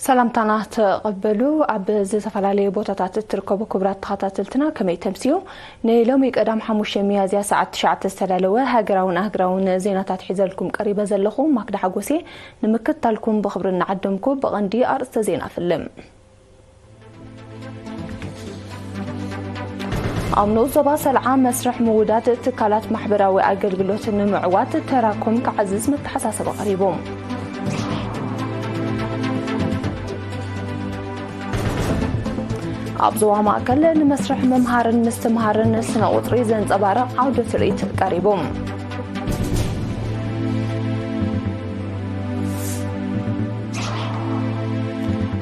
ሰላምታና ተቐበሉ። ኣብ ዝተፈላለዩ ቦታታት እትርከቡ ክቡራት ተኸታተልትና፣ ከመይ ተምስዩ? ንሎሚ ቀዳም ሓሙሽተ ሚያዝያ ሰዓት ትሽዓተ ዝተዳለወ ሃገራውን ኣህግራውን ዜናታት ሒዘልኩም ቀሪበ ዘለኹ ማክዳ ሓጎሴ። ንምክትታልኩም ብኽብሪ እናዓደምኩ፣ ብቐንዲ ኣርእስተ ዜና ፍልም። ኣብ ንኡስ ዞባ ሰልዓ መስርሕ ምውዳድ ትካላት ማሕበራዊ ኣገልግሎት ንምዕዋት ተራኮም ክዓዝዝ መተሓሳሰቢ ቀሪቡ። ኣብ ዞባ ማእከል ንመስርሕ ምምሃርን ምስትምሃርን ስነ ቁጽሪ ዘንጸባርቕ ዓውደ ትርኢት ቀሪቡ።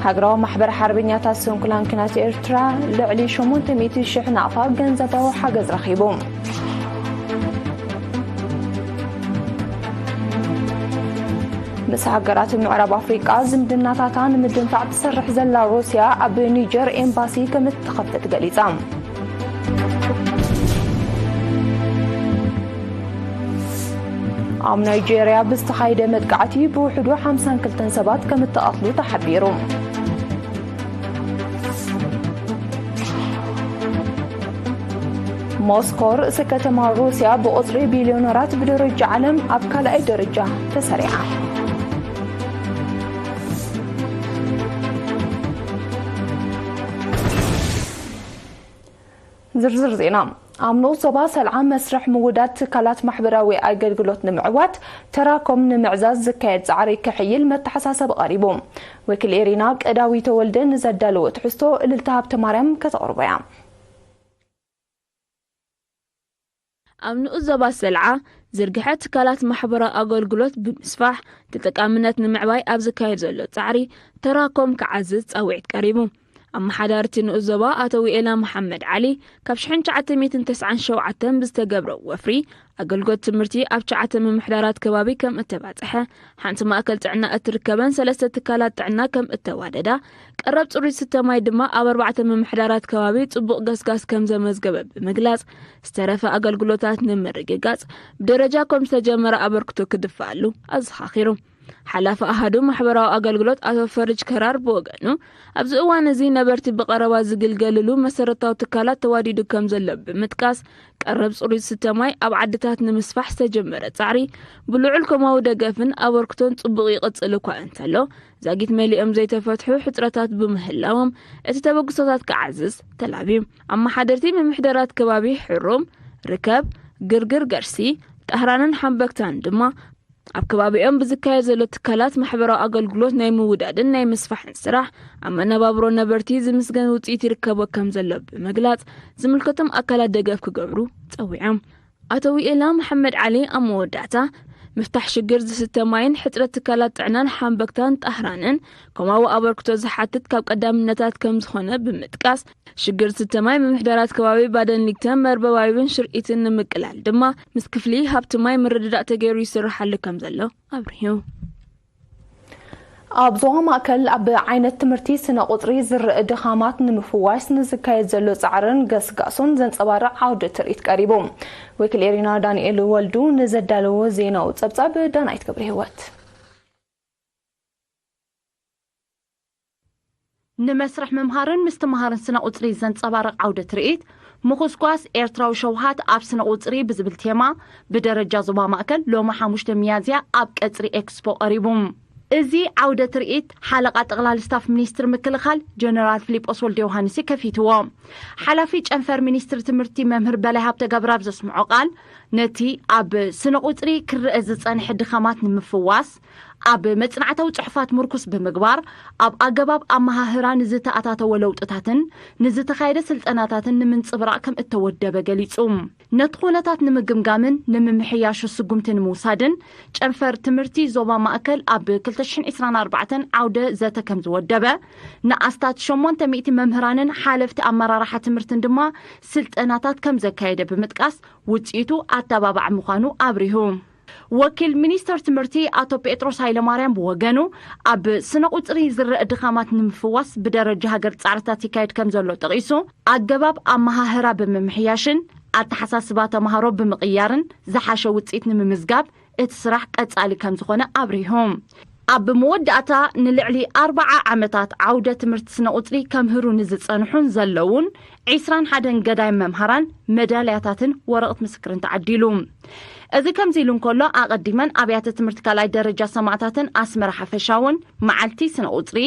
ሃገራዊ ማሕበር ሓርበኛታት ስንኩላን ኲናት ኤርትራ ልዕሊ ሸሞንተ ሚእቲ ሽሕ ናቕፋ ገንዘባዊ ሓገዝ ረኺቡ። ምስ ሃገራት ምዕራብ ኣፍሪቃ ዝምድናታታ ንምድንፋዕ ትሰርሕ ዘላ ሩስያ፣ ኣብ ኒጀር ኤምባሲ ከም እትኸፍት ገሊጻ። ኣብ ናይጄርያ ብዝተኻየደ መጥቃዕቲ ብውሕዱ ሓምሳን ክልተን ሰባት ከም እተቐትሉ ተሓቢሩ። ሞስኮ ርእሲ ከተማ ሩስያ ብቑጽሪ ቢልዮነራት ብደረጃ ዓለም ኣብ ካልኣይ ደረጃ ተሰሪዓ። ዝርዝር ዜና። ኣብ ንኡስ ዞባ ሰልዓ መስርሕ ምውዳድ ትካላት ማሕበራዊ ኣገልግሎት ንምዕዋት ተራኮም ንምዕዛዝ ዝካየድ ጻዕሪ ክሕይል መተሓሳሰቢ ቀሪቡ። ወኪል ኤሪና ቀዳዊ ተወልደ ንዘዳለዎ ትሕዝቶ እልልታ ሃብተ ማርያም ከተቕርቦ እያ። ኣብ ንኡስ ዞባ ሰልዓ ዝርግሐ ትካላት ማሕበራዊ ኣገልግሎት ብምስፋሕ ተጠቃምነት ንምዕባይ ኣብ ዝካየድ ዘሎ ጻዕሪ ተራኮም ክዓዝዝ ጻውዒት ቀሪቡ። ኣመሓዳርቲ ንኡስ ዞባ ኣቶ ዊኤላ መሓመድ ዓሊ፣ ካብ ሽሕን ትሽዓተ ሚእትን ተስዓን ሸውዓተን ብዝተገብረ ወፍሪ ኣገልግሎት ትምህርቲ ኣብ ትሽዓተ ምምሕዳራት ከባቢ ከም እተባጽሐ፣ ሓንቲ ማእከል ጥዕና እትርከበን ሰለስተ ትካላት ጥዕና ከም እተዋደዳ፣ ቀረብ ጽሩይ ዝስተ ማይ ድማ ኣብ ኣርባዕተ ምምሕዳራት ከባቢ ጽቡቕ ገስጋስ ከም ዘመዝገበ ብምግላጽ፣ ዝተረፈ ኣገልግሎታት ንምርግጋጽ ብደረጃ ከም ዝተጀመረ ኣበርክቶ ክድፋኣሉ ኣዘኻኺሩ። ሓላፊ ኣሃዱ ማሕበራዊ ኣገልግሎት ኣቶ ፈርጅ ከራር ብወገኑ፣ ኣብዚ እዋን እዚ ነበርቲ ብቐረባ ዝግልገልሉ መሰረታዊ ትካላት ተዋዲዱ ከም ዘሎ ብምጥቃስ፣ ቀረብ ጽሩይ ዝስተ ማይ ኣብ ዓድታት ንምስፋሕ ዝተጀመረ ጻዕሪ ብልዑል ኮማዊ ደገፍን ኣበርክቶን ጽቡቕ ይቕጽል እኳ እንተሎ፣ ዛጊት መሊኦም ዘይተፈትሑ ሕጽረታት ብምህላዎም፣ እቲ ተበግሶታት ክዓዝዝ ተላብዩ። ኣመሓደርቲ ምምሕዳራት ከባቢ ሕሩም፣ ርከብ፣ ግርግር ገርሲ፣ ጣህራንን ሓምበክታን ድማ፣ ኣብ ከባቢኦም ብዝካየድ ዘሎ ትካላት ማሕበራዊ ኣገልግሎት ናይ ምውዳድን ናይ ምስፋሕን ስራሕ፣ ኣብ መነባብሮ ነበርቲ ዝምስገን ውጽኢት ይርከቦ ከም ዘሎ ብምግላጽ፣ ዝምልከቶም ኣካላት ደገፍ ክገብሩ ጸዊዖም። ኣቶ ዊኤላ መሓመድ ዓሊ ኣብ መወዳእታ፣ ምፍታሕ ሽግር ዝስተ ማይን ሕጽረት ትካላት ጥዕናን ሓምበክታን ጣህራንን ኮማዊ ኣበርክቶ ዝሓትት ካብ ቀዳምነታት ከም ዝኾነ ብምጥቃስ፣ ሽግር ዝስተ ማይ ምምሕዳራት ከባቢ ባደን ሊግተን መርበባይብን ሽርኢትን ንምቅላል ድማ ምስ ክፍሊ ሃብቲ ማይ ምርድዳእ ተገይሩ ይስርሓሉ ከም ዘሎ ኣብሪሁ። ኣብ ዞባ ማእከል ኣብ ዓይነት ትምህርቲ ስነ ቁጽሪ ዝረአ ድኻማት ንምፍዋስ ንዝካየድ ዘሎ ጻዕርን ገስጋሶን ዘንጸባርቕ ዓውደ ትርኢት ቀሪቡ። ወኪል ኤሪና ዳንኤል ወልዱ ንዘዳለዎ ዜናዊ ጸብጻብ ዳናይት ገብረ ህይወት። ንመስርሕ ምምሃርን ምስትምሃርን ስነ ቁጽሪ ዘንጸባርቕ ዓውደ ትርኢት፣ ምኹስኳስ ኤርትራዊ ሸውሃት ኣብ ስነ ቁጽሪ ብዝብል ቴማ፣ ብደረጃ ዞባ ማእከል ሎሚ ሓሙሽተ ሚያዝያ ኣብ ቀጽሪ ኤክስፖ ቀሪቡ። እዚ ዓውደ ትርኢት፣ ሓለቓ ጠቕላሊ ስታፍ ሚኒስትሪ ምክልኻል ጀነራል ፊሊጶስ ወልደ ዮሃንስ እዩ ከፊትዎ። ሓላፊ ጨንፈር ሚኒስትሪ ትምህርቲ መምህር በላይ ሃብተ ገብረኣብ ዘስምዖ ቃል፣ ነቲ ኣብ ስነ ቁጽሪ ክረአ ዝጸንሐ ድኻማት ንምፍዋስ፣ ኣብ መጽናዕታዊ ጽሑፋት ምርኩስ ብምግባር፣ ኣብ ኣገባብ ኣመሃህራ ንዝተኣታተወ ለውጥታትን ንዝተኻየደ ስልጠናታትን ንምንጽብራቕ ከም እተወደበ ገሊጹ። ነቲ ኩነታት ንምግምጋምን ንምምሕያሹ ስጉምቲ ንምውሳድን፣ ጨንፈር ትምህርቲ ዞባ ማእከል ኣብ ክልተ ሽሕን ዕስራን ኣርባዕተን ዓውደ ዘተ ከም ዝወደበ፣ ንኣስታት ሸሞንተ ሚእቲ መምህራንን ሓለፍቲ ኣመራርሓ ትምህርትን ድማ ስልጠናታት ከም ዘካየደ ብምጥቃስ፣ ውጽኢቱ ኣተባባዕ ምዃኑ ኣብሪሁ። ወኪል ሚኒስተር ትምህርቲ ኣቶ ጴጥሮስ ሃይለማርያም ብወገኑ፣ ኣብ ስነ ቁጽሪ ዝረአ ድኻማት ንምፍዋስ ብደረጃ ሃገር ጻዕርታት ይካየድ ከም ዘሎ ጠቒሱ፣ ኣገባብ ኣመሃህራ ብምምሕያሽን ኣተሓሳስባ ተማሃሮ ብምቕያርን ዝሓሸ ውጽኢት ንምምዝጋብ እቲ ስራሕ ቀጻሊ ከም ዝኾነ ኣብሪሁ። ኣብ መወዳእታ ንልዕሊ ኣርብዓ ዓመታት ዓውደ ትምህርቲ ስነ ቁጽሪ ከምህሩ ንዝጸንሑን ዘለውን ዒስራን ሓደን ገዳይም መምሃራን መዳልያታትን ወረቕት ምስክርን ተዓዲሉ። እዚ ከምዚ ኢሉ እንከሎ፣ ኣቐዲመን ኣብያተ ትምህርቲ ካልኣይ ደረጃ ሰማእታትን ኣስመራ ሓፈሻውን መዓልቲ ስነ ቁጽሪ፣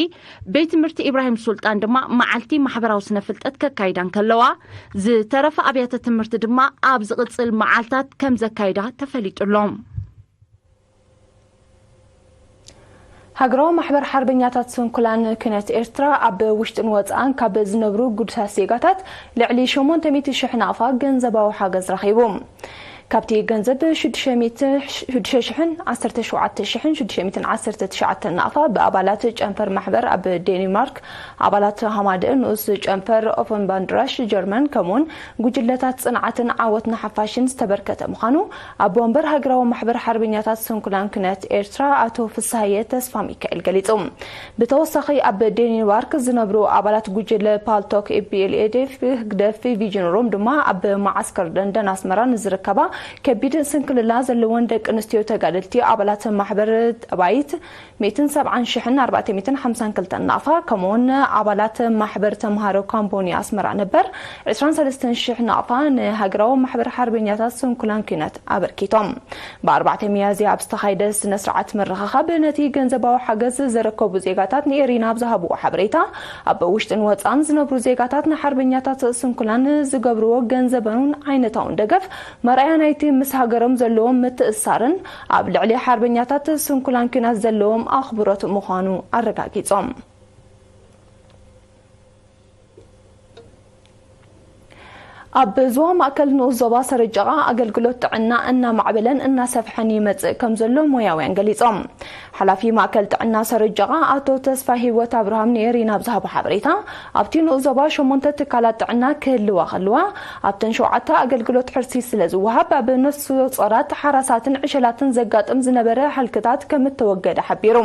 ቤት ትምህርቲ ኢብራሂም ሱልጣን ድማ መዓልቲ ማሕበራዊ ስነ ፍልጠት ከካይዳ እንከለዋ፣ ዝተረፈ ኣብያተ ትምህርቲ ድማ ኣብ ዝቕጽል መዓልታት ከም ዘካይዳ ተፈሊጡሎም። ሃገራዊ ማሕበር ሓርበኛታት ስንኩላን ኩነት ኤርትራ ኣብ ውሽጥን ወጻእን ካብ ዝነብሩ ግዱሳት ዜጋታት ልዕሊ ሸሞንተ ሚእቲ ሽሕ ናቕፋ ገንዘባዊ ሓገዝ ረኺቡ። ካብቲ ገንዘብ ሽዱሽተ ሚእቲ፣ ሽዱሽተ ሽሕን ዓሰርተ ሸውዓተ ሽሕን ሽዱሽተ ሚእትን ዓሰርተ ትሽዓተን ናቕፋ ብኣባላት ጨንፈር ማሕበር ኣብ ዴንማርክ፣ ኣባላት ሃማደእ ንኡስ ጨንፈር ኦፈንባንድራሽ ጀርመን፣ ከምኡውን ጉጅለታት ጽንዓትን ዓወት ንሓፋሽን ዝተበርከተ ምዃኑ ኣቦ ወንበር ሃገራዊ ማሕበር ሓርበኛታት ስንኩላን ኩነት ኤርትራ ኣቶ ፍስሃየ ተስፋ ሚካኤል ገሊጹ። ብተወሳኺ ኣብ ዴንማርክ ዝነብሩ ኣባላት ጉጅለ ፓልቶክ ኤቢኤልኤዴፍ ህግደፍ ቪዥን ሩም ድማ ኣብ መዓስከር ደንደን ኣስመራ ንዝርከባ ከቢድ ስንክልና ዘለወን ደቂ ኣንስትዮ ተጋደልቲ ኣባላት ማሕበር ጠባይት ሚእትን ሰብዓን ሽሕን ኣርባዕተ ሚእትን ሓምሳን ክልተን ናቕፋ፣ ከምኡውን ኣባላት ማሕበር ተምሃሮ ካምቦኒ ኣስመራ ነበር ዕስራን ሰለስተን ሽሕ ናቕፋ ንሃገራዊ ማሕበር ሓርበኛታት ስንኩላን ኲናት ኣበርኪቶም። ብኣርባዕተ ሚያዝያ ኣብ ዝተኻየደ ስነ ስርዓት ምርኽኻብ፣ ነቲ ገንዘባዊ ሓገዝ ዘረከቡ ዜጋታት ንኤሪና ኣብ ዝሃብዎ ሓበሬታ፣ ኣብ ውሽጥን ወጻእን ዝነብሩ ዜጋታት ንሓርበኛታት ስንኩላን ዝገብርዎ ገንዘባውን ዓይነታውን ደገፍ መርኣያ ናይቲ ምስ ሃገሮም ዘለዎም ምትእስሳርን ኣብ ልዕሊ ሓርበኛታት ስንኩላን ኲናት ዘለዎም ኣኽብሮት ምዃኑ ኣረጋጊጾም። ኣብ ዞባ ማእከል ንኡስ ዞባ ሰረጀቓ ኣገልግሎት ጥዕና እናማዕበለን እናሰፍሐን ይመጽእ ከም ዘሎ ሞያውያን ገሊጾም። ሓላፊ ማእከል ጥዕና ሰረጀቓ ኣቶ ተስፋ ህይወት ኣብርሃም ንኤሪና ኣብ ዝሃቦ ሓበሬታ፣ ኣብቲ ንኡስ ዞባ ሸሞንተ ትካላት ጥዕና ክህልዋ ከልዋ፣ ኣብተን ሸውዓተ ኣገልግሎት ሕርሲ ስለ ዝወሃብ፣ ኣብ ነፍሲ ጾራት፣ ሓራሳትን ዕሸላትን ዘጋጥም ዝነበረ ሃልክታት ከም እተወገደ ሓቢሩ።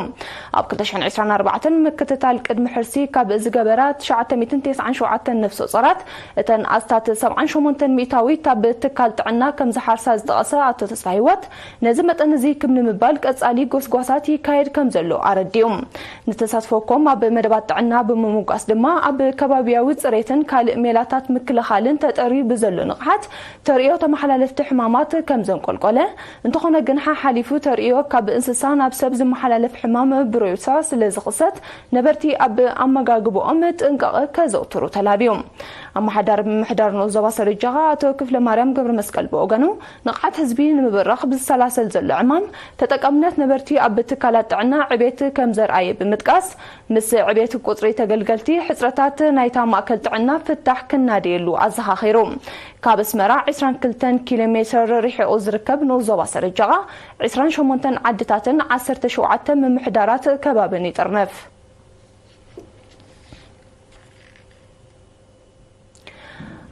ኣብ ክልተ ሽሕን ዕስራን ኣርባዕተን ምክትታል ቅድሚ ሕርሲ ካብ ዝገበራ ትሽዓተ ሚእትን ተስዓን ሸውዓተን ነፍሰ ጾራት፣ እተን ኣስታት ሰብዓን ሸሞንተን ሚእታዊት ኣብ ትካል ጥዕና ከም ዝሓርሳ ዝጠቐሰ ኣቶ ተስፋ ህይወት፣ ነዚ መጠን እዚ ክብ ንምባል ቀጻሊ ጎስጓሳት ይካየድ ከም ዘሎ ኣረዲኡ። ንተሳትፎ ኮም ኣብ መደባት ጥዕና ብምምጓስ ድማ፣ ኣብ ከባቢያዊ ጽሬትን ካልእ ሜላታት ምክልኻልን ተጠርዩ ብዘሎ ንቕሓት፣ ተርእዮ ተመሓላለፍቲ ሕማማት ከም ዘንቆልቆለ፣ እንተኾነ ግን ሓሓሊፉ ተርእዮ ካብ እንስሳ ናብ ሰብ ዝመሓላለፍ ሕማም ብሩሳ ስለ ዝኽሰት፣ ነበርቲ ኣብ ኣመጋግብኦም ጥንቃቐ ከዘውትሩ ተላብዩ። ኣመሓዳሪ ምምሕዳር ንኡስ ዞባ ሰረጀቓ ኣቶ ክፍለ ማርያም ገብረ መስቀል ብወገኑ፣ ንቕሓት ህዝቢ ንምብራኽ ብዝሰላሰል ዘሎ ዕማም፣ ተጠቃምነት ነበርቲ ኣብ ትካላት ጥዕና ዕቤት ከም ዘርኣየ ብምጥቃስ፣ ምስ ዕቤት ቁጽሪ ተገልገልቲ፣ ሕጽረታት ናይታ ማእከል ጥዕና ፍታሕ ክናደየሉ ኣዘኻኺሩ። ካብ ኣስመራ ዕስራን ክልተን ኪሎ ሜትር ርሒቑ ዝርከብ ንኡስ ዞባ ሰረጀቓ፣ ዕስራን ሸሞንተን ዓድታትን ዓሰርተ ሸውዓተ ምምሕዳራት ከባብን ይጥርንፍ።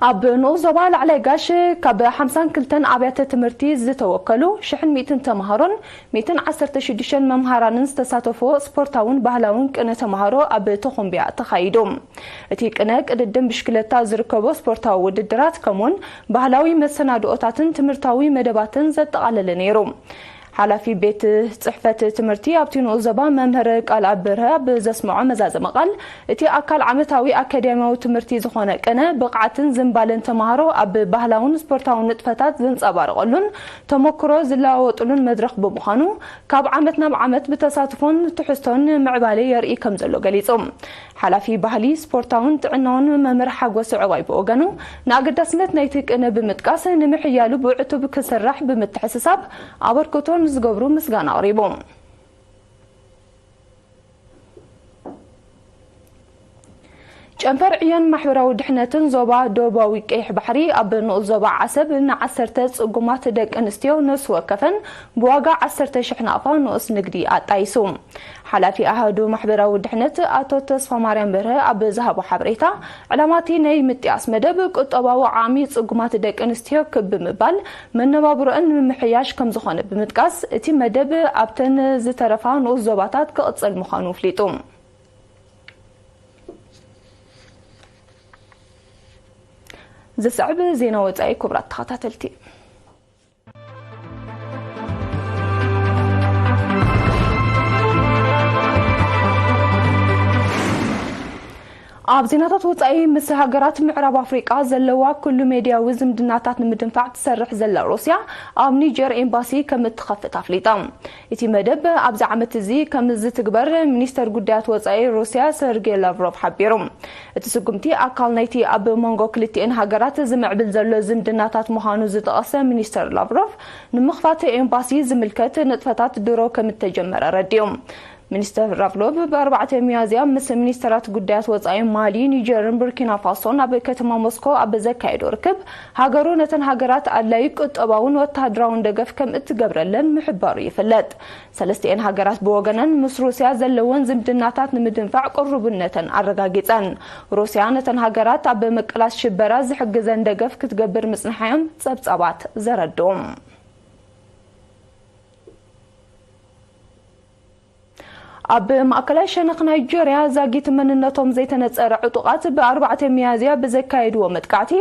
ኣብ ንኡስ ዞባ ላዕላይ ጋሽ፣ ካብ ሓምሳን ክልተን ኣብያተ ትምህርቲ ዝተወከሉ ሽሕን ሚእትን ተምሃሮን ሚእትን ዓሰርተ ሽዱሽተን መምሃራንን ዝተሳተፎ ስፖርታውን ባህላውን ቅነ ተምሃሮ ኣብ ተኾምቢያ ተኻይዱ። እቲ ቅነ፣ ቅድድም ብሽክለታ ዝርከቦ ስፖርታዊ ውድድራት፣ ከምኡውን ባህላዊ መሰናድኦታትን ትምህርታዊ መደባትን ዘጠቓለለ ነይሩ። ሓላፊ ቤት ጽሕፈት ትምህርቲ ኣብቲ ንኡስ ዞባ መምህር ቃልኣብ በርሀ ኣብ ዘስምዖ መዛዘሚ ቃል፣ እቲ ኣካል ዓመታዊ ኣካዳሚያዊ ትምህርቲ ዝኾነ ቅነ፣ ብቕዓትን ዝንባለን ተምሃሮ ኣብ ባህላውን ስፖርታውን ንጥፈታት ዝንጸባረቐሉን ተመክሮ ዝለዋወጥሉን መድረኽ ብምዃኑ፣ ካብ ዓመት ናብ ዓመት ብተሳትፎን ትሕዝቶን ምዕባለ የርኢ ከም ዘሎ ገሊጹ። ሓላፊ ባህሊ፣ ስፖርታውን ጥዕናውን መምህር ሓጎስ ዕባይ ብወገኑ፣ ንኣገዳስነት ናይቲ ቅነ ብምጥቃስ፣ ንምሕያሉ ብዕቱብ ክስራሕ ብምትሕስሳብ ኣበርክቶ ንዝገብሩ ምስጋና ኣቕሪቡ። ጨንፈር ዕዮን ማሕበራዊ ድሕነትን ዞባ ደቡባዊ ቀይሕ ባሕሪ፣ ኣብ ንኡስ ዞባ ዓሰብ ንዓሰርተ ጽጉማት ደቂ ኣንስትዮ ነፍሲ ወከፈን ብዋጋ ዓሰርተ ሽሕ ናቕፋ ንኡስ ንግዲ ኣጣይሱ። ሓላፊ ኣሃዱ ማሕበራዊ ድሕነት ኣቶ ተስፋማርያም በርሀ ኣብ ዝሃቦ ሓበሬታ፣ ዕላማቲ ናይ ምጥያስ መደብ ቁጠባዊ ዓቕሚ ጽጉማት ደቂ ኣንስትዮ ክብ ብምባል፣ መነባብሮአን ንምምሕያሽ ከም ዝኾነ ብምጥቃስ፣ እቲ መደብ ኣብተን ዝተረፋ ንኡስ ዞባታት ክቕጽል ምዃኑ ኣፍሊጡ። ዝስዕብ ዜና ወጻኢ፣ ክቡራት ተኸታተልቲ። ኣብ ዜናታት ወጻኢ፣ ምስ ሃገራት ምዕራብ ኣፍሪቃ ዘለዋ ኩሉ ሜድያዊ ዝምድናታት ንምድንፋዕ ትሰርሕ ዘላ ሩስያ፣ ኣብ ኒጀር ኤምባሲ ከም እትኸፍት ኣፍሊጣ። እቲ መደብ ኣብዚ ዓመት እዚ ከም ዝትግበር ሚኒስተር ጉዳያት ወጻኢ ሩስያ ሰርጌ ላቭሮቭ ሓቢሩ። እቲ ስጉምቲ ኣካል ናይቲ ኣብ መንጎ ክልቲኤን ሃገራት ዝምዕብል ዘሎ ዝምድናታት ምዃኑ ዝጠቐሰ ሚኒስተር ላቭሮቭ፣ ንምኽፋት ኤምባሲ ዝምልከት ንጥፈታት ድሮ ከም እተጀመረ ኣረዲኡ። ሚኒስተር ላቭሮቭ ብ4 ሚያዝያ ምስ ሚኒስተራት ጉዳያት ወጻኢ ማሊ፣ ኒጀርን ቡርኪና ፋሶን ኣብ ከተማ ሞስኮ ኣብ ዘካየዶ ርክብ፣ ሃገሩ ነተን ሃገራት ኣድላዪ ቁጠባውን ወተሃደራውን ደገፍ ከም እትገብረለን ምሕባሩ ይፍለጥ። ሰለስቲኤን ሃገራት ብወገነን ምስ ሩስያ ዘለወን ዝምድናታት ንምድንፋዕ ቅሩብነተን ኣረጋጊጸን። ሩስያ ነተን ሃገራት ኣብ ምቅላስ ሽበራ ዝሕግዘን ደገፍ ክትገብር ምጽንሓ እዮም ጸብጻባት ዘረድኡ። ኣብ ማእከላይ ሸነኽ ናይጀርያ ዛጊት መንነቶም ዘይተነጸረ ዕጡቓት ብ4 ሚያዝያ ብዘካየድዎ መጥቃዕቲ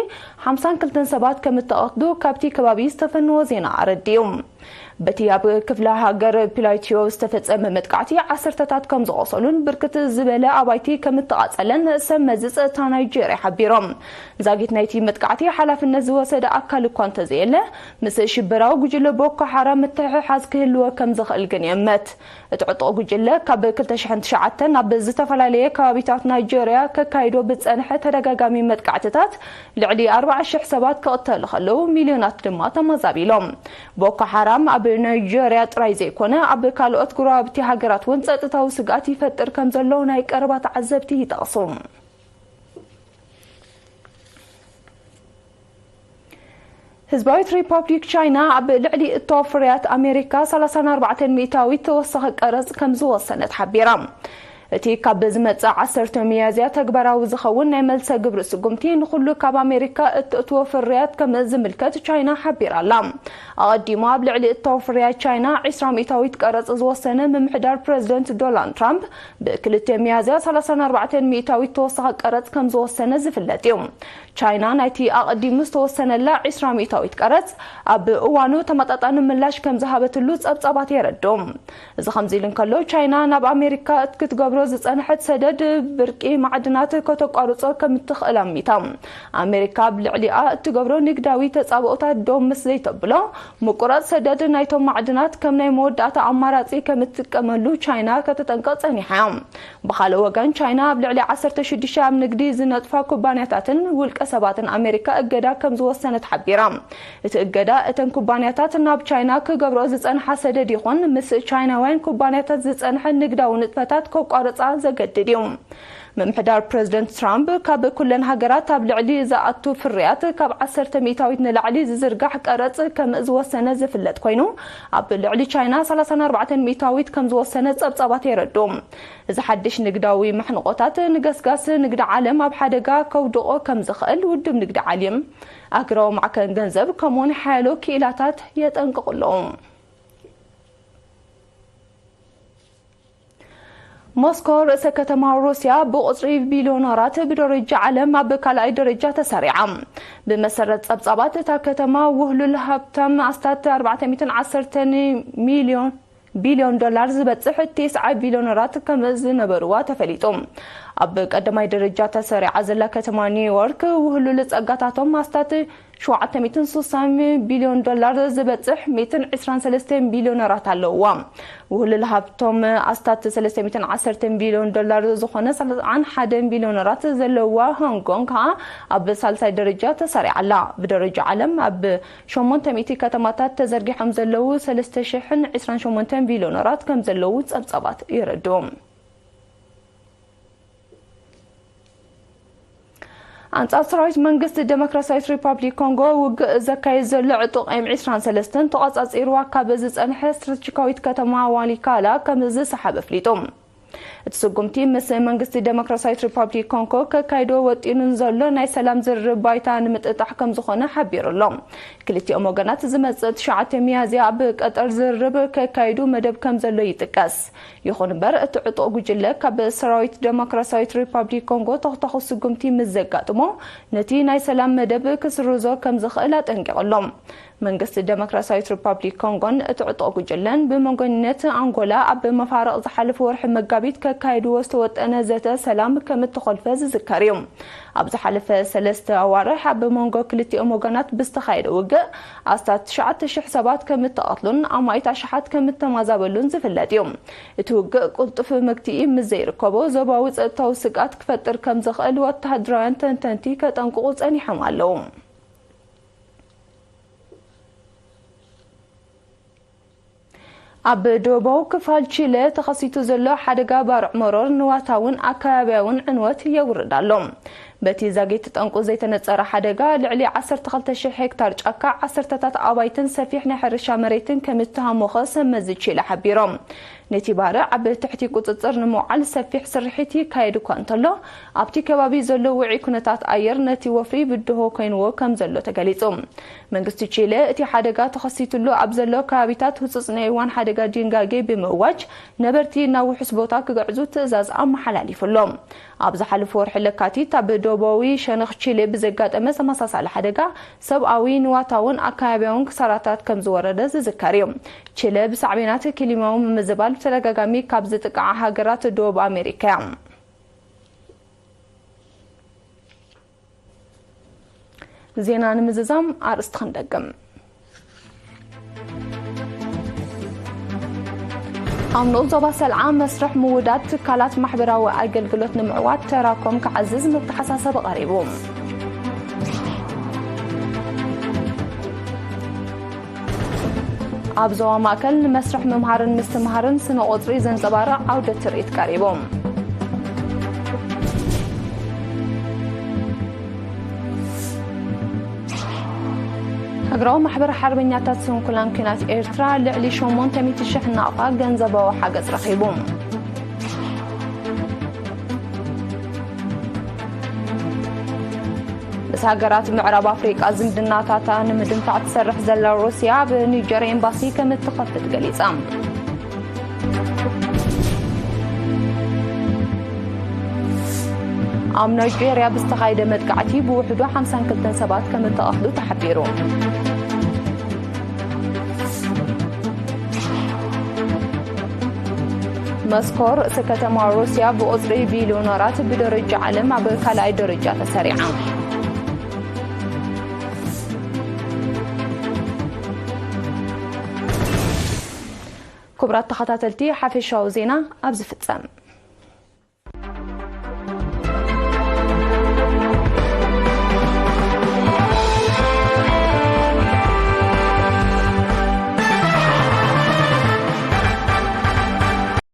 ሓምሳን ክልተን ሰባት ከም እተቐትሉ ካብቲ ከባቢ ዝተፈነወ ዜና ኣረዲኡ። በቲ ኣብ ክፍለ ሃገር ፕላይቲዮ ዝተፈጸመ መጥቃዕቲ ዓሰርተታት ከም ዝቖሰሉን ብርክት ዝበለ ኣባይቲ ከም እተቓጸለን ሰብ መዚ ጸጥታ ናይጀርያ ሓቢሮም። ዛጊት ናይቲ መጥቃዕቲ ሓላፍነት ዝወሰደ ኣካል እኳ እንተዘየለ፣ ምስ ሽበራዊ ጉጅለ ቦኮ ሓራም ምትሕሓዝ ክህልዎ ከም ዝኽእል ግን ይእመት። እቲ ዕጡቕ ጉጅለ ካብ ክልተ ሽሕን ትሽዓተን ኣብ ዝተፈላለየ ከባቢታት ናይጀርያ ከካይዶ ብዝጸንሐ ተደጋጋሚ መጥቃዕትታት ልዕሊ ኣርባዓ ሽሕ ሰባት ክቕተሉ ከለዉ፣ ሚልዮናት ድማ ተመዛቢሎም። ቦኮ ሓራም ኣብ ናይጀርያ ጥራይ ዘይኮነ፣ ኣብ ካልኦት ጎረባብቲ ሃገራት እውን ጸጥታዊ ስግኣት ይፈጥር ከም ዘሎ ናይ ቀረባ ተዓዘብቲ ይጠቕሱ። ህዝባዊት ሪፓብሊክ ቻይና ኣብ ልዕሊ እቶ ፍርያት ኣሜሪካ ሰላሳን ኣርባዕተን ሚእታዊት ተወሳኺ ቀረጽ ከም ዝወሰነት ሓቢራ። እቲ ካብ ዝመጽእ ዓሰርተ ሚያዝያ ተግባራዊ ዝኸውን ናይ መልሰ ግብሪ ስጉምቲ ንኹሉ ካብ ኣሜሪካ እትእትዎ ፍርያት ከም ዝምልከት ቻይና ሓቢራ ኣላ። ኣቐዲሙ ኣብ ልዕሊ እቶ ፍርያት ቻይና ዕስራ ሚእታዊት ቀረጽ ዝወሰነ ምምሕዳር ፕረዚደንት ዶናልድ ትራምፕ፣ ብ2 ሚያዝያ ሰላሳን ኣርባዕተን ሚእታዊት ተወሳኺ ቀረጽ ከም ዝወሰነ ዝፍለጥ እዩ። ቻይና ናይቲ ኣቐዲሙ ዝተወሰነላ ዕስራ ሚእታዊት ቀረጽ ኣብ እዋኑ ተመጣጣኒ ምላሽ ከም ዝሃበትሉ ጸብጻባት የረድኡ። እዚ ከምዚ ኢሉ እንከሎ፣ ቻይና ናብ ኣሜሪካ ክትገብሮ ዝጸንሐት ሰደድ ብርቂ ማዕድናት ከተቋርጾ ከም እትኽእል ኣሚታ። ኣሜሪካ ኣብ ልዕሊኣ እትገብሮ ንግዳዊ ተጻብኦታት ደው ምስ ዘይተብሎ፣ ምቁራጽ ሰደድ ናይቶም ማዕድናት ከም ናይ መወዳእታ ኣማራጺ ከም እትጥቀመሉ ቻይና ከተጠንቅቕ ጸኒሓ እያ። ብኻልእ ወገን፣ ቻይና ኣብ ልዕሊ ዓሰርተ ሽዱሽተ ኣብ ንግዲ ዝነጥፋ ኩባንያታትን ውልቀ ሰባትን ኣሜሪካ እገዳ ከም ዝወሰነት ሓቢራ። እቲ እገዳ፣ እተን ኩባንያታት ናብ ቻይና ክገብርኦ ዝጸንሓ ሰደድ ይኹን ምስ ቻይናውያን ኩባንያታት ዝጸንሐ ንግዳዊ ንጥፈታት ከቋርጻ ዘገድድ እዩ። ምምሕዳር ፕረዚደንት ትራምፕ፣ ካብ ኩለን ሃገራት ኣብ ልዕሊ ዝኣቱ ፍርያት ካብ ዓሰርተ ሚእታዊት ንላዕሊ ዝዝርጋሕ ቀረጽ ከም ዝወሰነ ዝፍለጥ ኮይኑ፣ ኣብ ልዕሊ ቻይና ሰላሳን ኣርባዕተን ሚእታዊት ከም ዝወሰነ ጸብጻባት የረድኡ። እዚ ሓድሽ ንግዳዊ መሕንቖታት፣ ንገስጋስ ንግዲ ዓለም ኣብ ሓደጋ ከውድቖ ከም ዝኽእል ውድብ ንግዲ ዓለም፣ ኣህጉራዊ ማዕከን ገንዘብ፣ ከምኡውን ሓያሎ ክኢላታት የጠንቅቑ ኣለዉ። ሞስኮ፣ ርእሰ ከተማ ሩስያ፣ ብቑጽሪ ቢልዮነራት ብደረጃ ዓለም ኣብ ካልኣይ ደረጃ ተሰሪዓ። ብመሰረት ጸብጻባት፣ እታ ከተማ ውህሉል ሃብታም ኣስታት ኣርባዕተ ሚእትን ዓሰርተን ሚልዮን፣ ቢልዮን ዶላር ዝበጽሕ ተስዓ ቢልዮነራት ከም ዝነበርዋ ተፈሊጡ። ኣብ ቀዳማይ ደረጃ ተሰሪዓ ዘላ ከተማ ኒውዮርክ፣ ውህሉል ጸጋታቶም ኣስታት ሸውዓተ ሚእትን ስሳን ቢልዮን ዶላር ዝበጽሕ ሚእትን ዕስራን ሰለስተን ቢልዮነራት ኣለውዋ። ውህሉል ሃብቶም ኣስታት ሰለስተ ሚእትን ዓሰርተን ቢልዮን ዶላር ዝኾነ ሰላሳን ሓደን ቢልዮነራት ዘለውዋ ሆንግ ኮንግ ከኣ ኣብ ሳልሳይ ደረጃ ተሰሪዓ ኣላ። ብደረጃ ዓለም ኣብ ሸሞንተ ሚእቲ ከተማታት ተዘርጊሖም ዘለዉ ሰለስተ ሽሕን ዕስራን ሸሞንተን ቢልዮነራት ከም ዘለዉ ጸብጻባት የረድኡ። ኣንጻር ሰራዊት መንግስቲ ዴሞክራሲያዊት ሪፓብሊክ ኮንጎ ውግእ ዘካየድ ዘሎ ዕጡቕ ኤም ዕስራን ሰለስተን ተቖጻጺርዋ ካብ ዝጸንሐ ስትራቴጂካዊት ከተማ ዋሊካላ ከም ዝሰሓብ ኣፍሊጡ። እቲ ስጉምቲ፣ ምስ መንግስቲ ዴሞክራሲያዊት ሪፓብሊክ ኮንጎ ከካይዶ ወጢኑ ዘሎ ናይ ሰላም ዝርርብ ባይታ ንምጥጣሕ ከም ዝኾነ ሓቢሩ ኣሎ። ክልቲኦም ወገናት ዝመጽእ ትሽዓተ ሚያዝያ ኣብ ቀጠር ዝርርብ ከካይዱ መደብ ከም ዘሎ ይጥቀስ። ይኹን እምበር፣ እቲ ዕጡቕ ጉጅለ ካብ ሰራዊት ዴሞክራሲያዊት ሪፓብሊክ ኮንጎ ተኹተኹ ስጉምቲ ምስ ዘጋጥሞ፣ ነቲ ናይ ሰላም መደብ ክስርዞ ከም ዝኽእል ኣጠንቂቑ ኣሎ። መንግስቲ ደሞክራሲያዊት ሪፓብሊክ ኮንጎን እቲ ዕጡቕ ጉጅለን ብመንጎኝነት ኣንጎላ ኣብ መፋርቕ ዝሓለፈ ወርሒ መጋቢት ከካይድዎ ዝተወጠነ ዘተ ሰላም ከም እተኾልፈ ዝዝከር እዩ። ኣብ ዝሓለፈ ሰለስተ ኣዋርሕ ኣብ መንጎ ክልቲኦም ወገናት ብዝተኻየደ ውግእ ኣስታት ትሽዓተ ሽሕ ሰባት ከም እተቐትሉን ኣማኢት ኣሽሓት ከም እተማዛበሉን ዝፍለጥ እዩ። እቲ ውግእ ቅልጡፍ መግትኢ ምስ ዘይርከቦ ዞባዊ ጸጥታዊ ስግኣት ክፈጥር ከም ዝኽእል ወተሃደራውያን ተንተንቲ ከጠንቅቑ ጸኒሖም ኣለዉ። ኣብ ደቡባዊ ክፋል ቺለ ተኸሲቱ ዘሎ ሓደጋ ባርዕ መሮር ንዋታውን ኣከባቢያውን ዕንወት የውርድ ኣሎ። በቲ ዛጊት ጠንቁ ዘይተነጸረ ሓደጋ ልዕሊ ዓሰርተ ክልተ ሽሕ ሄክታር ጫካ፣ ዓሰርተታት ኣባይትን ሰፊሕ ናይ ሕርሻ መሬትን ከም እተሃሞኸ ሰብ መዚ ቺለ ሓቢሮም። ነቲ ባርዕ ኣብ ትሕቲ ቁጽጽር ንምውዓል ሰፊሕ ስርሒት ይካየድ እኳ እንተሎ፣ ኣብቲ ከባቢ ዘሎ ውዑይ ኩነታት ኣየር ነቲ ወፍሪ ብድሆ ኮይንዎ ከም ዘሎ ተገሊጹ። መንግስቲ ቺለ እቲ ሓደጋ ተኸሲትሉ ኣብ ዘሎ ከባቢታት ህጹጽ ናይ እዋን ሓደጋ ድንጋጌ ብምእዋጅ ነበርቲ ናብ ውሑስ ቦታ ክግዕዙ ትእዛዝ ኣመሓላሊፉ ኣሎ። ኣብ ዝሓለፈ ወርሒ ለካቲት ኣብ ደቡባዊ ሸነኽ ቺለ ብዘጋጠመ ተመሳሳሊ ሓደጋ ሰብኣዊ፣ ንዋታውን ኣከባቢያውን ክሳራታት ከም ዝወረደ ዝዝከር እዩ። ቺለ ብሳዕቤናት ክሊማዊ ምምዝባል ብተደጋጋሚ ካብ ዝጥቃዓ ሃገራት ደቡብ ኣሜሪካ እያ። ዜና ንምዝዛም ኣርእስቲ ክንደግም። ኣብ ንኡስ ዞባ ሰልዓ መስርሕ ምውዳድ ትካላት ማሕበራዊ ኣገልግሎት ንምዕዋት ተራኮም ክዓዝዝ መተሓሳሰቢ ቀሪቡ። ኣብ ዞባ ማእከል ንመስርሕ ምምሃርን ምስትምሃርን ስነ ቁጽሪ ዘንጸባርቕ ዓውደ ትርኢት ቀሪቡ። ሃገራዊ ማሕበር ሓርበኛታት ስንኩላን ኲናት ኤርትራ ልዕሊ ሸሞንተ ሚእቲ ሽሕ ናቕፋ ገንዘባዊ ሓገዝ ረኺቡ። ምስ ሃገራት ምዕራብ ኣፍሪቃ ዝምድናታታ ንምድንፋዕ ትሰርሕ ዘላ ሩስያ፣ ኣብ ኒጀር ኤምባሲ ከም እትኸፍት ገሊጻ። ኣብ ናይጄርያ ብዝተኻየደ መጥቃዕቲ ብውሕዱ ሓምሳን ክልተን ሰባት ከም እተቐትሉ ተሓቢሩ። መስኮ፣ ርእሲ ከተማ ሩስያ፣ ብቁጽሪ ቢልዮነራት ብደረጃ ዓለም ኣብ ካልኣይ ደረጃ ተሰሪዓ። ክቡራት ተኸታተልቲ፣ ሓፈሻዊ ዜና ኣብዚ ፍጸም።